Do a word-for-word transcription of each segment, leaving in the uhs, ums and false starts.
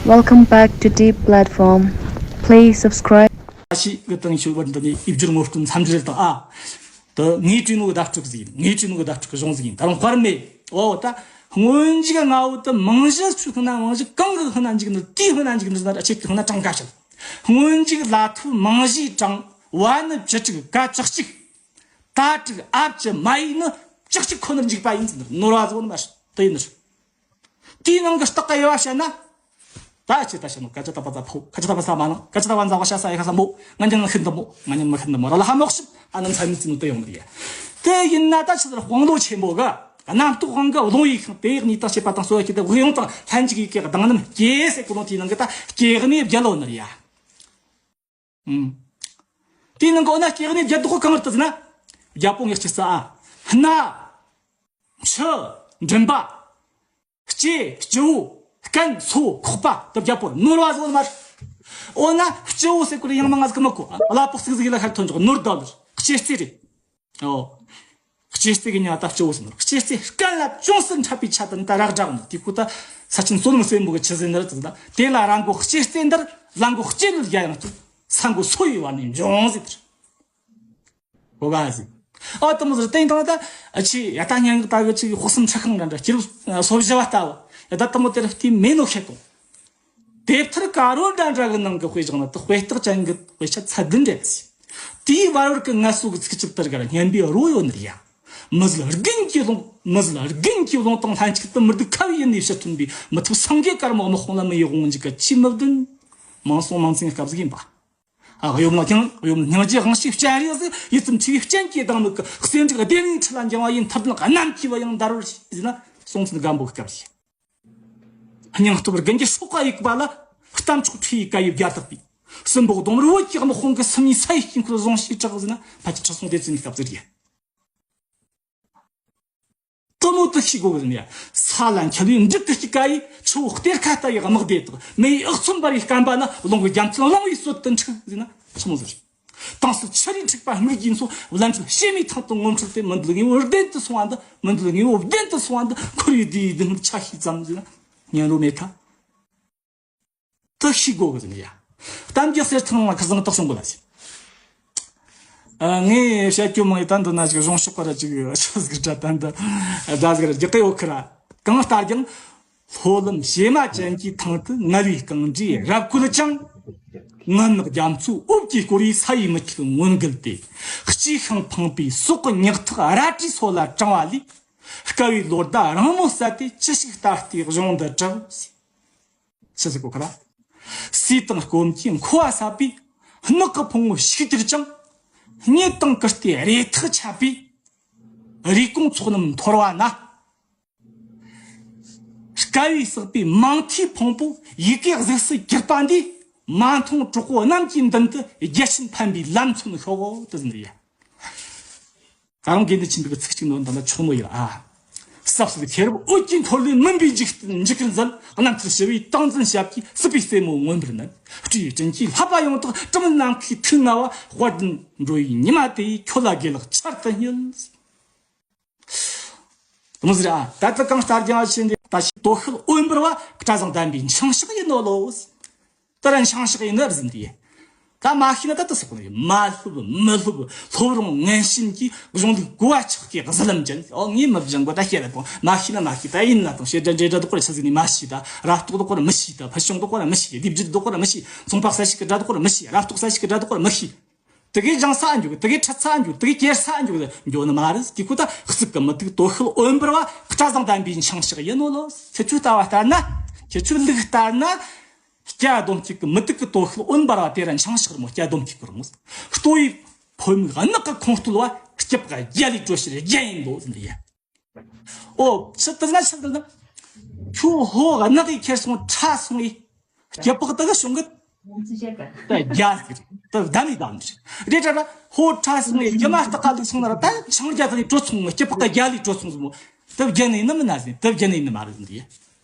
Welcome back to Deep Platform. Please subscribe. ཨ་ཤི་གི་ཏང་ཤུ་བར་འདི་ནི་ཡིབ་སྒྱུར་ངོ་སྤྲོད་མཚམས་འདྲིར་དང་ཨ། དུ་ངའི་བྲིས་ནོ་གི་བརྡ་སྤྲོད་ཟིག་ཡིན། ངའི་བྲིས་ནོ་གི་བརྡ་སྤྲོད་གི་གཞུང་ཟིག་ཡིན། ད་རུང་དཔར་མེད། འོ་ད་སྔོན་འཇུག་ལྔ་བོ་དུ་མིང་གཞི་ཆུ་ཁ་ན་མིང་གཞི་གང་གི་ཁ་ན་འཇུག་ནི་དེའི་ཁ་ན་འཇུག་ནི་ཟེར་ན་ཨ་ཆེ་གི་ཁ་ན་གྲངས་ཀ་བཤད། སྔོན་འཇུག་ལ་ཐུབ་མིང་གཞིའི་གྲངས་བ་ནི་བཅུ་དྲུག་ཀ་བཅུ་གཅིག་ད་དྲུག་ཨ་བཅུ་མ་ཡིག་ནི་བཅུ་གཅིག་ཁོ་ནར་འཇུག་པ་ཡིན་ཟེར་ནོར་བ་བཟོ་ནི་མ་རེད། དེ་ཡིན་ནི་རེད། དེའི་ནང་གི་རྟགས་ཀྱི་དབྱེ་བ་བཤད་ན། ད་ཅི་ད་བཤད་ནོ་ཀ་ཅི་ད་པ་ད་ཕོ། ཀ་ཅི་ད་པ་ས་མ་ན། ཀ་ཅི་ད་པ་ཛ་བ་ཤ་ས་ཡ་ཤ་ས་མོ། ང་ཉན་ནི་ཤིན་ཏུ་མོ། ང་ཉན་མི་ཤིན་ཏུ་མོ་ར་ལ་ཧ་མོག་ཤིབ་ཨ་ནམ་ས་མི་ཙི་ནོ་དེ་ཡོང་གི་ཡ། དེ་ཡིན་ན་ད་ཆི་ཟེར་དཔང་ལོ་ཆེན་པོ་གི་རྣམ་རྟོག་དབང་གི་རླུང་ཡིག་ཤིང་དེ་ཡིག་གཉིས་དང་བྱེད་པ་དང་གསོ་བ་ཁྱེད་དེ་དབུགས་ཡོང་དང་ལྷན་ཅིག་ཡིག་གི་གདངས་རྣམས་སྐྱེ་ཟེར་གོ་ནོ་དེའི་ནང་གི་ད་སྐྱེ་གནས་བརྒྱད་ལོ་ནི་རེད་ཡ། ཨུམ། དེའི་ནང་གི་འོ་ན་སྐྱེ་གནས་བརྒྱད་དོ་གང་རེད་ཟེར་ན། རྒྱལ་པོ་ངས་སྐྱེ་ས་ཨ། སྣ། མཆུ། མགྲིན་པ། ལྕེ། སྤྱི་བོ། རྐན། སོ། ཁོག་པ་དེ་བརྒྱད་པོ་ནོར་བ་ཟོ་མར། འོ་ན་སྤྱི་བོ་ཟེར་གོ་རེ་ཡང་མ་ང་ཟིག་མི་གོ་ཨ། གླ་ཕོགས་ཟིག་ཟིག་ལ་ཤར་ཐོན་འཇོག་ནོར་ད་ལུར་ལྕེ་རྩེ་རེད། ཨོ། ལྕེ་རྩེ་གི་ཉ་ད་སྤྱི་བོ་ཟེར་ནོ། ལྕེ་རྩེ་རྐན་ལ་ཅུང་ཟད་འཕྲད་པའི་ཆ་དུ་ནི་ད་རག་སྒྲ་འོང་དུ་དེ་ཁོ་ད་ས་ཆེན་བསོད་ནམས་གསོན་པོ་གི་ཆུ་ཟེར་ནི་རེད་ད། དེ་ལ་ར་མགོ་ལྕེ་རྩེ་འདིར་ལ་མགོ་ལྕེ་ལུ་རྒྱ་ཡང་སྟེ་ས་མགོ་སོ་ཡི་བར་ནས་འབྱུང་ཟེར་དེར། གོ་ག་ཟིག་ཨ་དེ་མོ་ཟེར་བསྟན་དང་ད་ཨ་ཆི་ཡ་ད་སྙན་ངག་ད་གི་ཅིག་དཔག་བསམ་འཁྲི་ཤིང་འདྲ་འདྲ་སྐྱེ་རབས་སོ་བཞི་བ་ལྟ་བུ་ཡ་ད་དེ་མོ་དེར་བལྟས་མེད་ནོ་ཤེས་དང་། དེབ་ཐེར་དཀར་རོ་འདྲ་འདྲ་གི་ནང་གི་དཔེ་བཞག་ན་དེ་དཔེ་རྟགས་ཅན་གི་དཔེ་ཆ་ཚད་ལྡན་རེད། དེའི་བར་བར་གི་ངལ་གསོ་གི་ཚིག་ཆུབ་ལྟར་གར་སྙན་པའི་རོ་ཡོད་ནི་རེད་ཡ། མི་ཟིལ་རྒན་གྱིས་ལོང་། མི་ཟིལ་རྒན་གྱིས་ལོང་དང་ལྷན་ཅིག་ཏུ་མི་སྡུག་ཁ་བའི་ཡུལ་ནས་ཕྱིར་ཐོན་པའི་མི་ཐུབ་སངས་རྒྱས་དཀར་མོ་དམག་དཔུང་ལ་མི་ཡི་དབང་འཇུག་གི་ཆེས་མི་བདུན། མང་སོང་མང་ཚན་སྐབས་ཟིག་ཡིན་པ། ཨ་གཡོ་མ་ཀྱང་གཡོ་མ་སྙིང་རྗེ་དབང་ཕྱུག་སྤྱན་རས་གཟིགས་ཡིད་ཙམ་ཆེ་བའི་སྤྱན་གྱིས་ལྡང་མིག་གི་གསེར་འབྲུག་སྡེ་སྣོད་ཁྲི་ལ་འགྱིང་བ་ཡིན། ཐར་ལྡན་རྣམ་མཁྱེན་པ་ཡང་འདར་བར་བྱེད་ཟེར་ན་སྲོང་བཙན་སྒམ་པོ་གི་སྐབས་ཤིག་སྙིང་སྟོབས་རྒན་གྱི་སྲོག་ག་གཡུག་པ་ལ་གཏམ་ཆོག་ཁྲི་ཡི་བཀའ་ཡིས་རྒྱ་བཏགས་པའི་སྲིན་པོ་གདོང་དམར་བོད་ཀྱི་དམག་དཔུང་གི་སུམ་གཉིས་ས་ཡི་དཀྱིལ་འཁོར་བཟུང་ཞེས་གྲགས་ཟེར་ན་ཕ་ཁྱི་ཁྲི་སྲོང་ལྡེ་བཙན་གྱི་སྐབས་ཟེར་ཡ། དེ་མོ་དེ་ཤེས་དགོས་གི་ཡིན་ཡ། ས་ལ་འཁྱིལ་བའི་འབྲུག་གི་སྐྱིད་ཀ་ཡིས་ཆུ་བོ་གཏེར་ཁ་ལྟ་བུའི་དམག་སྡེ་དག་མེ་ཡི་ཨག་ཚོམ་འབར་བའི་སྐམ་པ་ན་རླུང་གི་རྒྱ་མཚོ་གླང་བོའི་གསོད་དུ་འཁྲུག་ཟེར་ན་ཆི་མོ་ཟེར། དྭངས་གསལ་ཆུ་རུས་འཁྲིགས་པ་སྨུག་རྒྱུའི་མཚོ་བླ་འཁྲུལ་བྱེ་མའི་ཐང་དུ་ངོ་འཕྲོད་དེ་མི་འདུལ་དངོས་པོ་བདེན་དུ་སོང་བ་འདི། མི་འདུལ་དངོས་པོ་བདེན་དུ་སོང་བ་འདི་འཁོར་བའི་བདུད་ཡི་སྡུག་བསྔལ་ཆ་ཤས་ཙམ་ཟེར་ན་ཉན་རོ་མེད་ཁ། དེ་ཤེས་དགོས་གི་ཟེར་ནས་ཡ། གཏམ་རྒྱུད་གསེར་ཐང་ལ་ཁ་བཟང་དག་བྱུང་དགོས་ལ་ཟེར། ཨ། ངས་བཤད་རྒྱུ་མང་ཡི་ད་འདི་ན་ཅིག་གཞུང་ཕྱོགས་པ་ར་ཅིག་ཆི་ཟིག་འདྲ་ད་འདི་ཟླ་ཟིག་ར་རྒྱག་གི་ཡོད་ཁི་ར། གང་ལྟར་ཀྱང་ལྷོ་ལམ་བྱེ་མ་ཅན་གྱི་ཐང་དུ་ངལ་བའི་རྐང་འདྲའི་རབ་བཀོད་ཀྱང་། ངན་ནག་རྒྱ་མཚོའི་འོབས་ཀྱིས་བསྐོར་བའི་ས་ཡི་མི་ཁྱུག་མངོན་གལ་ཏེ། སྐྱེས་ཤིང་འཕངས་པའི་སྲོག་གི་ཉག་ཐག་རལ་གྲིའི་སོ་ལ་དྲངས་པ་ལས། དཀའ་བའི་ལོ་ཟླ་རིང་མོ་བསལ་ཏེ་ཅི་ཞིག་ལྟ་སྟེ་གཞུང་འདི་དྲངས། ཆི་ཟིག་གོ་ཁ་ར། སྲིད་དང་སྐོམ་གྱི་མཁོ་བ་ཟབ་པའི་ནགས་ཀྱི་ཕུང་བོ་ཞིག་གྱུར་ཀྱང་། རྙེད་དང་བཀུར་སྟིའི་རེ་ཐག་ཆད་པའི་རེ་སྐོང་ཚོགས་རྣམས་འཐོར་བ་ན། དཀའ་བས་བསགས་པའི་མང་ཐོས་ཕུང་པོ་ཡི་གེ་གཟུགས་སུ་གྱུར་པ་འདིས་མ་མཐོང་གྲོགས་པོ་རྣམས་ཀྱི་མདུན་དུ་རྒྱལ་ཕྱིན་ཕན་པའི་ལམ་མཚོན་ཤོག་དུ་ཟིན་ཡ། ད་རུང་དགེ་འདུན་ཆེན་པོའི་ཚིག་གཅིག་ནོར་འདི་ལ་ཆོག་མོ་ཡིན་ཨ། ཟབ་ཟིལ་ཤེས་རབ་འོད་ཀྱི་འཐོར་ལས་མུན་པའི་འཇིག་འཇིགས་སྐུལ་མཛད། རྣམ་ཐར་ཞི་བའི་སྟངས་འཛིན་ཞབས་ཀྱིས་སྲིད་པའི་རྩེ་མོ་མངོན་པར་མནན། སྤྲེའུའི་དྲིན་གྱིས་བསླབ་པ་ཡོངས་དག་དྲི་མེད་ནམ་མཁའི་ཐུགས་མངའ་བ། དཔལ་ལྡན་འགྲོ་བའི་ཉི་མ་དེ་ཡིས་ཁྱོད་ལ་དགེ་ལེགས་ཆར་དུ་སྙིལ། དེ་མོ་ཟེར་ཨ། ད་ལྟ་གང་ལྟར་ཀྱང་ཕྱིན་ཏེ་ད་ཤི་དོ་ཤལ་འོད་འབར་བ་སྐྲ་བཟང་ལྡན་པའི་འཆིང་ཕྱག་ཡིན་ནོ་ལོ། ད་ར་འཆིང་ཕྱག་ཡིན་ནོ་ར་ཟིན་ཏེ། ད་མ་ཤེས་ན་ད་ལྟ་སོགས་ནི་མ་སློབ་མི་སློབ་སློབ་རུང་ངན་ཞེན་གྱི་གཞུང་ལུགས་གོ་བ་ཆགས་ཀྱི་གཟི་ལམ་ཅན། ཨོ་ངས་མི་སྦྱང་གོ་ད་ཤེས་ར་དང་མ་ཤེས་ན་མ་ཤེས་ད་ཡིན་ན་དང་བཤད་སྒྲ་འདྲེ་སྒྲ་དོག་པར་ཆི་ཟིག་ནས་མ་ཤེས་ད་རབ་རྟོག་དོག་པར་མི་ཤེས་ད་ཕུལ་བྱུང་དོག་པར་མི་ཤེས་སྡེབ་སྦྱོར་དོག་པར་མི་ཤེས་ཚོང་པ་གསལ་བྱེད་ཀྱི་སྒྲ་དོག་པར་མི་ཤེས་རབ་རྟོག་གསལ་བྱེད་ཀྱི་སྒྲ་དོག་པར་མི་ཤེས། དེ་གའི་སྦྱང་ས་འཇུག་དེ་གའི་ཁྲིད་ས་འཇུག་འཇོག་ནི་མ་རེད། དེ་ཁོ་ད་གཙུག་གི་མུ་ཏིག་དོ་ཤལ་འོད་འབར་བ་སྐྲ་བཟང་ལྡན་པའི་འཆིང་ཕྱག་ཡིན་ནོ་ལོ། ཁྱེད་ཆོས་ལྟ་བ་ལྟར་ན། ཁྱེད་ཆོས་ལུགས་ལྟར་ན། སྐྱ་སྡོམ་གཅིག་གི་མུ་ཏིག་གི་དོ་ཤལ་འོད་འབར་བ་དེ་ར་འཆིང་ཕྱག་རི་མོ་སྐྱ་སྡོམ་གཅིག་གི་རི་མོ། ལྟོ་ཡི་ཕོ་མིག་ནག་གི་ཁོང་སྟོད་བ་སྐྱི་པགས་རྒྱ་ལས་གྲོལ་ཕྱིར་རྒྱན་ཡིན་ལོ་ཟིན་ཡ། ཨོ་ཆི་དེ་ན་ཆི་དེ་ན། ཁྱོད་ཧོ་ནག་གི་ཁྱེར་སོང་ཁྲ་སོང་ཡི། སྐྱི་པགས་དེ་ག་བྱུང་གི། ད་རྒྱ་ཟིག་རེད། ད་བདམས་ཡི་བདམས་རེད། རེད་དྲ་ར་ཧོ་ཁྲ་སོང་ཡི་རྒྱུ་མ་སྟག་ག་ལུག་སོང་ན་ར་ད་འཆིང་རྒྱ་དེ་ནས་གྲོལ་སོང་ངི་སྐྱི་པགས་དེ་རྒྱ་ལས་གྲོལ་སོང་ཟིག་མོ། ད་རྒྱ་ནས་ནི་མིན་ན་ཟིན་ད་རྒྱ་ནས་ནི་མ་རེད་ཟིན་དེ།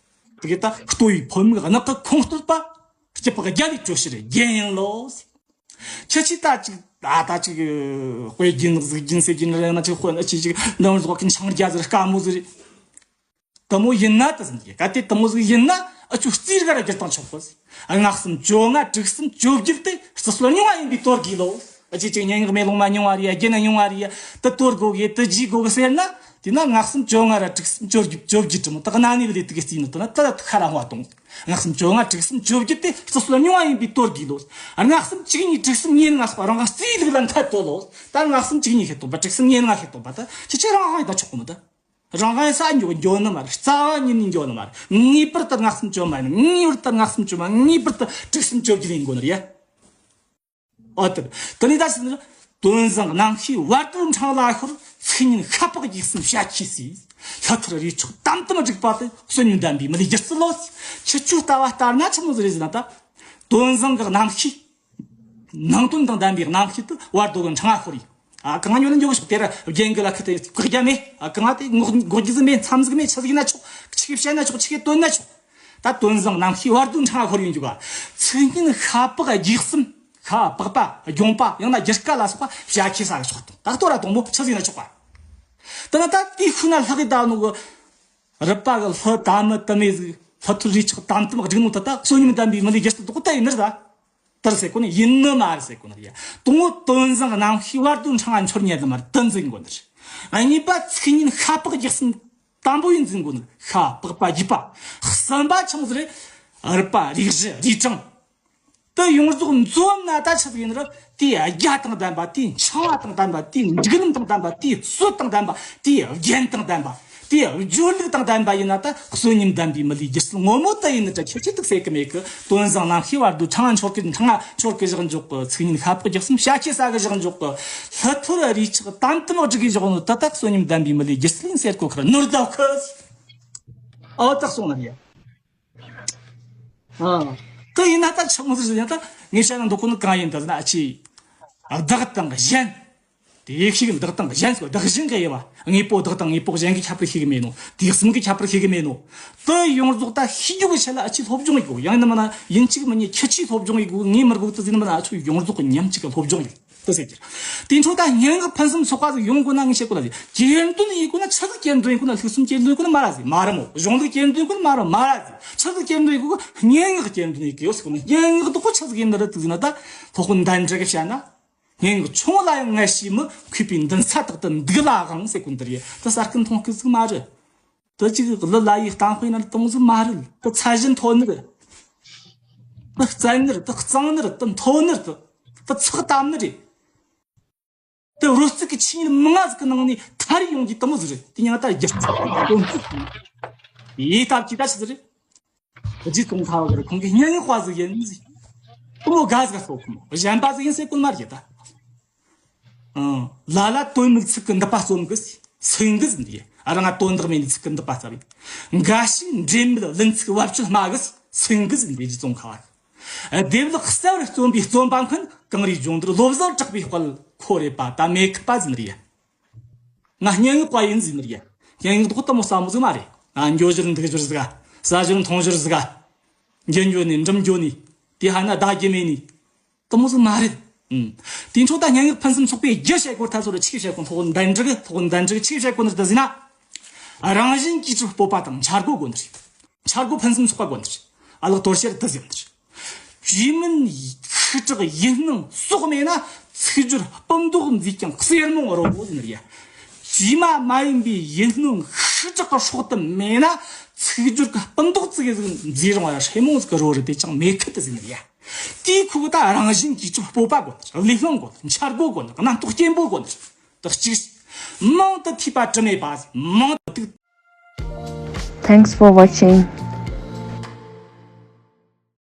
དེ་གི་ད་ལྟོ་ཡི་ཕོ་མིག་ནག་གི་ཁོང་སྟོད་པ། སྐྱི་པགས་རྒྱ་ལས་གྲོལ་ཕྱིར་རྒྱན་ཡིན་ལོ། ཁྱེད་ཆོས་ད་ཅིག་ད་ད་ཅིག་དཔེ་རྒྱུན་གཟུགས་རྒྱུན་ཟེར་རྒྱུན་རེད་ན་ཅིག་དཔེ་ན་ཅིག་ཅིག་འདི་བཟོ་གི་འཆིང་རྒྱ་ཟེར་དཀའ་མོ་ཟེར། དེ་མོ་ཡིན་ན་དེ་ཟིན་གྱི་གལ་ཏེ་དེ་མོ་ཟིག་ཡིན་ན་ཨ་ཆུ་རྩིས་ར་ར་བསྒྱུར་བཏང་ཆོག་གི། ལྔ་གསུམ་བཅོ་ལྔ་དྲུག་གསུམ་བཅོ་བརྒྱད་དེ་རྩི་སྲོལ་རྙིང་བ་ཡིན་པའི་དོར་དགོས་ལོ། ཨ་ཅེ་ཅིག་སྙན་ངག་མེ་ལོང་མ་རྙིང་བ་རེད་ཡ། རྒྱན་རྙིང་བ་རེད་ཡ། དེ་དོར་དགོས་གི་དེ་བརྗེ་དགོས་གི་ཟེར་ན། དེ་ན་ལྔ་གསུམ་བཅོ་ལྔ་ར་དྲུག་གསུམ་བཅོ་བརྒྱད་བཅོ་བརྒྱད་དྲི་མོ་དག་གནའ་ནས་བ་ལས་དེ་གི་རྩིས་ནི་དེ་ན་དེ་ལ་ཐུག་ཁ་ར་འོང་བ་དང་། ལྔ་གསུམ་བཅོ་ལྔ་དྲུག་གསུམ་བཅོ་བརྒྱད་དེ་རྩི་སྲོལ་རྙིང་བ་ཡིན་པའི་དོར་དགོས་ལོ། ལྔ་གསུམ་བཅུ་གཉིས་དྲུག་གསུམ་ཉེར་ལྔ་སོགས་རང་ག་རྩིས་ལུགས་ལ་མཐར་གཏོད་ལོ། ད་ལྔ་གསུམ་བཅུ་གཉིས་ཤེས་རྟོགས་པ་དྲུག་གསུམ་ཉེར་ལྔ་ཤེས་རྟོགས་པ་ད་ཁྱེད་ཆོས་རང་དབང་ཡིན་ད་ཆོག་གི་མི་ད། རང་དབང་ས་འཇོག་འགྱོ་ནི་མ་རེད། རྩ་བ་ཉིད་ནས་འགྱོ་ནི་མ་རེད། ངེས་པར་དུ་ལྔ་གསུམ་བཅོ་ལྔ་ཡིན། ངེས་པར་དུ་ལྔ་གསུམ་བཅོ་ལྔ། ངེས་པར་དུ་དྲུག་གསུམ་བཅོ་བརྒྱད་ཡིན་དགོས་ནི་རེད་ཡ། ཨོ་དེ་དེ་ནས་ད་ཕྱིན་ན་དོན་བཟང་རྣམ་ཤེས་བར་དོའི་འཕྲང་ལ་ཤོར། ཚིག་ཉིད་ཤ་པགས་རྒྱུག་གསུམ་བྱ་ཁྱི་ཟོས། ལྷ་ཐུར་རས་ཆོག་དམ་དམ་བསྒྲིགས་པ་དེ་གསོན་ཉམས་ལྡན་པའི་མི་ལུས་སྒྱུ་རྩལ་ལོ། ཁྱེད་ཆོས་ལྟ་བ་ལྟར་ན་ཆི་མོ་ཟིག་རེད་ཟེར་ན་ད། དོན་བཟང་གི་རྣམ་ཤེས། ནང་དོན་དང་ལྡན་པའི་རྣམ་ཤེས་དེ་བར་དོ་གི་འཕྲང་ང་ཤོར་ཡིན། ཨ་གང་ཉོ་ན་འཇོག་ཆོག་དེ་ར་རྒྱན་གི་ལ་ཁི་དེ་བཀག་རྒྱ་མེད། ཨ་གང་དེ་ངོ་ངོ་རྒྱུ་ཟིག་མེད། མཚམས་ཟིག་མེད། ཆི་ཟིག་ཡིན་ན་ཆོག་ཆི་ཟིག་བཤད་ན་ཆོག་ཆི་ཟིག་བཏོན་ན་ཆོག་ད་དོན་བཟང་རྣམ་ཤེས་བར་དོའི་འཕྲང་ང་ཤོར་ཡོང་རྒྱུ་ག་ཚིག་ཉིད་ཤ་པགས་རྒྱུག་གསུམ། ཤ་པགས་པ་རྒྱུང་པ་ཡང་ན་རྒྱུ་སྐར་ལ་སོགས་པ་བྱ་ཁྱི་ཟ་གི་ཆོག་དང་ད་ལྟོ་ར་དང་པོ་ཆི་ཟིག་ཡིན་ན་ཆོག་པ། དེ་ན་ད་དེའི་ཤུལ་ན་ལྷག་གི་ད་ནོ་གི་རུ་པ་གི་ལྷ་དར་མ་དུ་མེད་ཟིག་ལྷ་ཐུར་རས་ཆོག་དམ་དམ་བསྒྲིགས་ནོ་ད་ད་གསོན་ཉམས་ལྡན་པའི་མི་ལུས་སྒྱུ་རྩལ་དོག་ད་ཡིན་ནི་རེད་ད། དེར་ཟེར་གོ་ནི་ཡིན་ནི་མ་རེད་ཟེར་གོ་ནི་རེད་ཡ། དང་པོ་དོན་བཟང་རྣམ་ཤེས་བར་དོའི་འཕྲང་ང་འཆོར་ཉན་ནི་མ་རེད། དེ་འཛིན་དགོས་ནི་རེད། གཉིས་པ་ཚིག་ཉིད་ཤ་པགས་རྒྱུག་གསུམ་དམ་པོ་ཡིན་འཛིན་དགོས་ནི་རེད། ཤ་པགས་པ་རྒྱུག་པ། གསུམ་པ་ཆི་མོ་ཟིག་རེད། རུ་པ་རིགས་བཞི་རིགས་གྲངས། དེ་ཡོངས་རྫོགས་འཛོམས་ན་ད་ཆི་ཟིག་ཡིན་ནི་རེད། དེ་རྒྱ་དང་ལྡན་པ། དེ་འཆང་བ་དང་ལྡན་པ། དེ་འགྲིག་ལམ་དང་ལྡན་པ། དེ་སྲོལ་དང་ལྡན་པ། དེ་རྒྱན་དང་ལྡན་པ། དེ་སྦྱོར་ལུགས་དང་ལྡན་པ་ཡིན་ན་ད་གསོན་ཉམས་ལྡན་པའི་མི་ལུས་སྒྱུ་རྩལ་ངོ་མ་དེ་ཡིན་ནི་ད་ཁྱེད་ཆོས་དེ་ཟེར་གི་མེད་གི། དོན་བཟང་རྣམ་ཤེས་བར་དོའི་འཕྲང་ང་འཆོར་གི་འཕྲང་ང་འཆོར་གི་བཞག་འཇོག་གི། ཚིག་ཉིད་ཤ་པགས་རྒྱུག་གསུམ་བྱ་ཁྱི་ཟ་གི་བཞག་འཇོག་གི། ལྷ་ཐུར་རས་ཆོག་དམ་དམ་བསྒྲིགས་གི་བཞག་ནོ་ད་ད་གསོན་ཉམས་ལྡན་པའི་མི་ལུས་སྒྱུ་རྩལ་ཡིན་ཟེར་གོ་ཁར་ནོར་ད་ཁི། ཨོ་ད་སོང་ན་ཡ། ཨ། དེ་ཡིན་ན་ད་ཆི་མོ་ཟིག་ཡིན་ད་ངས་བཤད་ན་འདོད་གོ་ནི་གང་ཡིན་ད་ཟེར་ན། ཨ་ཅེ། བདག་དང་གཞན། དེ་ཤེས་གི། བདག་དང་གཞན་ཟེར་བདག་གཞན་གི་དབྱེ་བ། དངོས་པོ་བདག་དང་དངོས་པོ་གཞན་གི་ཁྱད་པར་ཤེས་གི་མེད་ནོ། དུས་གསུམ་གི་ཁྱད་པར་ཤེས་གི་མེད་ནོ། དེ་ཡོངས་རྫོགས་ད་ཤེས་རྒྱུ་གི་ཆེད་ལ་ཨ་ཅེ་སློབ་སྦྱོང་ཡེད་དགོས། ཡང་ཡིན་ན་མིན་ན་ཡིན་གཅིག་མིན་གཉིས་ཁྱེད་ཆོས་སློབ་སྦྱོང་ཡེད་དགོས། ངས་མི་དགོས། དེ་ཟེར་ན་མིན་ན་ཨ་ཆོ་ཡོངས་རྫོགས་གི་མཉམ་གཅིག་གི་སློབ་སྦྱོང་ཡེད། དེ་ཟེར་གྱི། དེ་འཕྲོ་ད་སྙན་ངག་ཕུན་སུམ་ཚོགས་པ་ཟིག་ཡོང་དགོས་ན་ངས་བཤད་གོ་ལ་ཟིག་གྱེར་འདོན་ཡེད་དགོས་ན་ཆི་ཟིག་གྱེར་འདོན་ཡེད་དགོས་ན། ལྷུག་རྩོམ་གྱེར་འདོན་ཡེད་དགོས་ན་མ་ར་ཟིག་མ་ར་མོ། གཞུང་ལུགས་གྱེར་འདོན་ཡེད་དགོས་ན་མ་ར་མ་ར་ཟིག་ཆི་ཟིག་གྱེར་འདོན་ཡེད་དགོས་གི། སྙན་ངག་གྱེར་འདོན་ཡེད་གི་ཡོད་ཟེར་གོ་ནི། སྙན་ངག་དེ་གོ་ཆི་ཟིག་ཡིན་ནི་རེད་དེ་ཟེར་ན་ད། སློབ་དཔོན་དཎྜི་ཀྱིས་བཤད་ན། སྙན་ངག་ཆུང་ལ་ཡང་ངལ་ཞེས་མི། མཁས་པའི་མདུན་ས་དག་ཏུ་འདུག་ལའང་ཟེར་གོ་ནི་འདི་རེད། དེ་ཟ་གི་མཐོང་གི་ཟིག་མ་རེད། དེ་ཅིག་གི་གླུ་ལ་ཡི་གཏམ་དཔེ་ན་གཏོང་ཟིག་མ་རེད། དེ་ཚད་གཞི་མཐོ་ནི་རེད། དེ་རྩལ་ནི་རེད། དེ་གཙང་ནི་རེད། དེ་མཐོ་ནི་རེད། དེ་ཚགས་དམ་ནི་རེད། དེ་རོལ་རྩེད་ཀྱི་ཆོས་ཉིད་མང་ང་ཟིག་གི་ནང་ནས་ཐར་ཡོང་རྒྱུ་དེ་མོ་ཟིག་རེད། དེ་ཡང་ད་རྒྱུ་རྩལ་གྱི་དོན་ཚུལ་ཡིན། ཡིན་སྟབས་ཀྱིས་ད་ཆི་ཟིག་རེད། རྗེ་ཙོང་ཁ་བ་གི་ཁོང་གི་སྙན་ངག་པ་ཟིག་ཡིན་ཟིག་དེ་མོ་དགའ་ཟིག་ག་སོ་ཁོ་མོ་གཞན་པ་ཟིག་ཡིན་ཟེར་གོ་ནི་མ་རེད་ད། ཨང་། ལ་ལ་དོན་མེད་ཚིག་གི་མདུད་པ་རྩོམ་གི་སེང་གི་ཟིན་རེད། ཨ་རང་ང་དོན་དག་མེད་ནི་ཚིག་གི་མདུད་པ་རྩོམ་རེད། འགའ་ཞིག་འབྲེལ་མེད་ལན་ཚིག་བབ་ཅོལ་སྨྲ་གི་སེང་གི་ཟིན་རེད། རྗེ་ཙོང་ཁ་བ། སྡེབ་ལེགས་གསལ་བར་རྩོམ་པའི་རྩོམ་པ་མཁན། གངས་རིའི་ལྗོངས་འདིར་བློ་བཟང་གྲགས་པའི་དཔལ། ཁོ་རེད་པ་ད་མེད་ཁི་པ་ཟིན་རེད། ང་སྙན་ངག་པ་ཡིན་ཟིན་རེད། སྙན་ངག་དོག་དེ་མོ་ཟབ་མོ་ཟིག་མ་རེད། ང་འགྱོ་ཞོར་འདུག་ཞོར་ཟིག་ཟ་ཞོར་འཐུང་ཞོར་ཟིག་འགྱོ་འགྱོ་ནི་འགྲིམ་འགྱོ་ནི། དེ་ཧ་ན་ད་རྒྱུ་མེད་ནི། དེ་མོ་ཟིག་མ་རེད། ཨུམ། དེ་འཕྲོ་ད་སྙན་ངག་ཕུན་སུམ་ཚོགས་པའི་རྒྱུ་བཤད་དགོས་ཐ་ཚོ་ར་ཆི་བཤད་གོ། སློབ་དཔོན་དཎྜི་ཀྱིས། སློབ་དཔོན་དཎྜི་ཀྱིས་ཆི་བཤད་གོ་ནི་ད་ཟིན་ན། རང་བཞིན་གྱིས་གྲུབ་སྤོབས་པ་དང་འཆར་སྒོ་དགོས་ནི་རེད། འཆར་སྒོ་ཕུན་སུམ་ཚོགས་པ་དགོས་ནི་རེད། ཨ་ལགས་དོར་ཕྱིར་དེ་ཟིན་ནི་རེད། བཅོས་མིན་ཤུགས་དྲག་ཡིད་སྣང་སྲོག་མེད་ན། ཚིག་སྦྱོར་སྤུ་མདོག་མཛེས་ཀྱང་གསེར་མོ་རོ་ཟིན་ནི་རེད། བཅོས་མ་མ་ཡིན་པའི་ཡིད་སྣང་ཤུགས་དྲག་གི་སྲོག་དེ་མེད་ན། ཚིག་སྦྱོར་གི་སྤུ་མདོག་ཙི་གེ་ཟིག་མཛེས་རུང་བ་སྲེ་མོ་ཟིག་གི་རོ་རེད། དེ་ཅང་མེད་ཁི་དེ་ཟིན་ནི་རེད། དེའི་ཁུག་ད་རང་བཞིན་གྱིས་གྲུབ་སྤོབས་པ་དགོས་ནི་རེད། ལུས་ལྷུང་དགོས་ནི་རེད། འཆར་སྒོ་དགོས་ནི་རེད། རྣམ་རྟོག་སྐྱེན་པོ་དགོས་ནི་རེད། དེ་གཅིག་མང་དུ་ཐོས་པ་དྲི་མེད་པ། མང་དུ་དུག Thanks for watching.